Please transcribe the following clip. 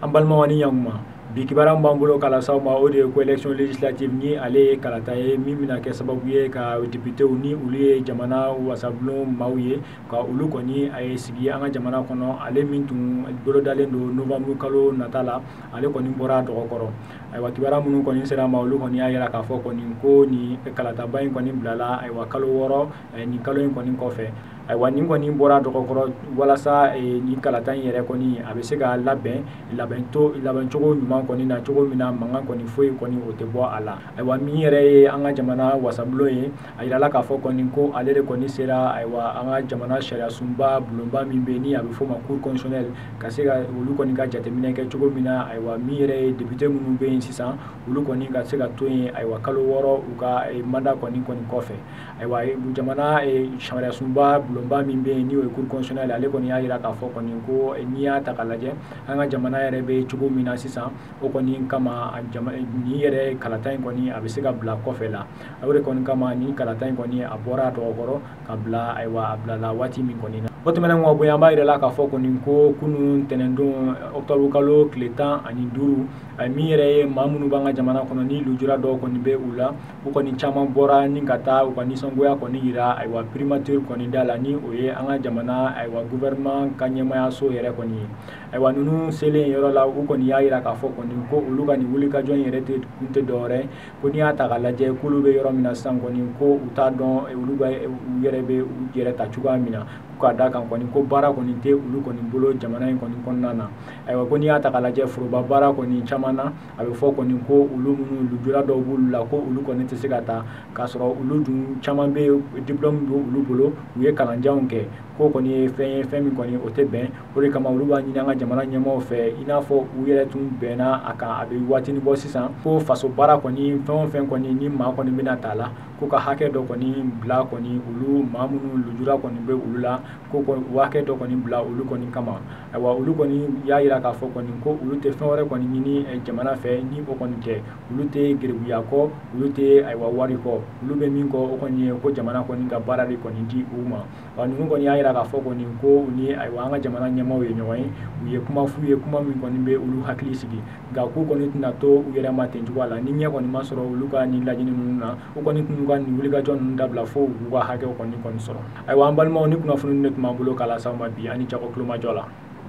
An balimaw ni ɲankuma, bi kibaruya min b'an bolo k'a lase aw ma, o de ye ko élection législative ni ale ye kalata ye min bɛna kɛ sababu ye ka députéw ni olu ye jamana wasabulon maaw ye, ka olu kɔni a ye sigi an ka jamana kɔnɔ. Ale min tun bolodalen don novembre kalo nata la, ale kɔni bɔra dɔgɔkɔrɔ. Ayiwa, kibaruya minnu kɔni sera ma, olu kɔni y'a yira k'a fɔ kɔni ko nin kalataba in kɔni bilala, ayiwa, kalo 6 nin kalo in kɔni kɔfɛ. Ayiwa, nin kɔni bɔra dɔgɔkɔrɔ walasa nin kalata in yɛrɛ kɔni a bɛ se ka labɛn labɛncogo ɲuman kɔni na cogo min na, mankan kɔni foyi kɔni o tɛ bɔ a la. Ayiwa, min yɛrɛ ye an ka jamana wasabulon ye, a yirala k'a fɔ kɔni ko ale de kɔni sera, ayiwa, an ka jamana sariyasunba bulonba min bɛ yen ni a bɛ f'o ma cour constitutionnelle, ka se ka olu kɔni ka jateminɛ kɛ cogo min na, ayiwa, min yɛrɛ ye député minnu bɛ yen sisan, olu kɔni ka se ka to yen, ayiwa, kalo 6 u ka mandat kɔni kɔfɛ. Ayiwa, jamana sariyasunba bulonba min bɛ yen ni o ye cour constitutionnelle, ale kɔni y'a yira k'a fɔ kɔni ko n'i y'a ta k'a lajɛ, an ka jamana yɛrɛ bɛ cogo min na sisan, o kɔni kama nin yɛrɛ kalata in kɔni a bɛ se ka bila kɔfɛ la. O de kɔni kama nin kalata in kɔni a bɔra a dɔgɔkɔrɔ ka bila, ayiwa, a bilala waati min kɔni na. O tɛmɛnen kɔ bɔ yen, an b'a yira la k'a fɔ kɔni ko kunun tɛnɛndon octobre kalo tile 15, min yɛrɛ ye maa minnu b'an ka jamana kɔnɔ ni lujura dɔw kɔni bɛ u la, u kɔni caman bɔra ni ka taa u ka nisɔngoya kɔni yira, ayiwa, primature kɔni da la, ni o ye an ka jamana, ayiwa, gouvernement ka ɲɛmaayaso yɛrɛ kɔni ye. Ayiwa, ninnu selen yɔrɔ la, u kɔni y'a yira k'a fɔ kɔni ko olu ka nin wulikajɔ in yɛrɛ tɛ kun tɛ dɔwɛrɛ ko n'i y'a ta k'a lajɛ k'olu bɛ yɔrɔ min na sisan kɔni, ko u t'a dɔn olu bɛ u yɛrɛ bɛ u yɛrɛ ta cogoya min na, k'a da kan kɔni ko baara kɔni tɛ olu kɔni bolo jamana in kɔni kɔnɔna na. Ayiwa, ko n'i y'a ta k'a lajɛ foroba baara kɔni caman na, a bɛ fɔ kɔni ko olu minnu lujura dɔw b'olu la, ko olu kɔni tɛ se ka taa, k'a sɔrɔ olu dun caman bɛ yen, diplôme bɛ olu bolo, u ye kalanjanw kɛ, k'o kɔni ye fɛn ye, fɛn min kɔni o tɛ bɛn. O de kama olu b'a ɲini an ka jamana ɲɛmaaw fɛ, i n'a fɔ u yɛrɛ tun bɛnna a kan a bɛ waatinin bɔ sisan, ko faso baara kɔni fɛn o fɛn kɔni ni maa kɔni bɛna ta la, ko ka hakɛ dɔ kɔni bila kɔni olu maa minnu lujura kɔni bɛ olu la, ko hakɛ dɔ kɔni bila olu kɔni kama. Ayiwa, olu kɔni y'a yira k'a fɔ kɔni ko olu tɛ fɛn wɛrɛ kɔni ɲini jamana fɛ ni o kɔni tɛ, olu tɛ gerebuya kɔ, olu tɛ, ayiwa, wari kɔ, olu bɛ min kɔ o kɔni ye ko jamana kɔni ka baara de kɔni di u ma. Wa ninnu kɔni y'a yira k'a fɔ kɔni ko u ni, ayiwa, an ka jamana ɲɛmaaw ye ɲɔgɔn ye, u ye kuma f'u ye, kuma min kɔni bɛ olu hakili sigi, nka k'u kɔni tɛna to u yɛrɛ ma ten cogoya la. Ni ɲɛ kɔni ma sɔrɔ olu ka nin laɲini ninnu na, u kɔni tɛn'u ka nin wulikajɔ ninnu dabila fo u k'u ka hakɛw kɔni sɔrɔ. Ayiwa, an balimaw, ni kunnafoni de tun b'an bolo k'a lase aw ma bi, ani jago kulomajɔ la.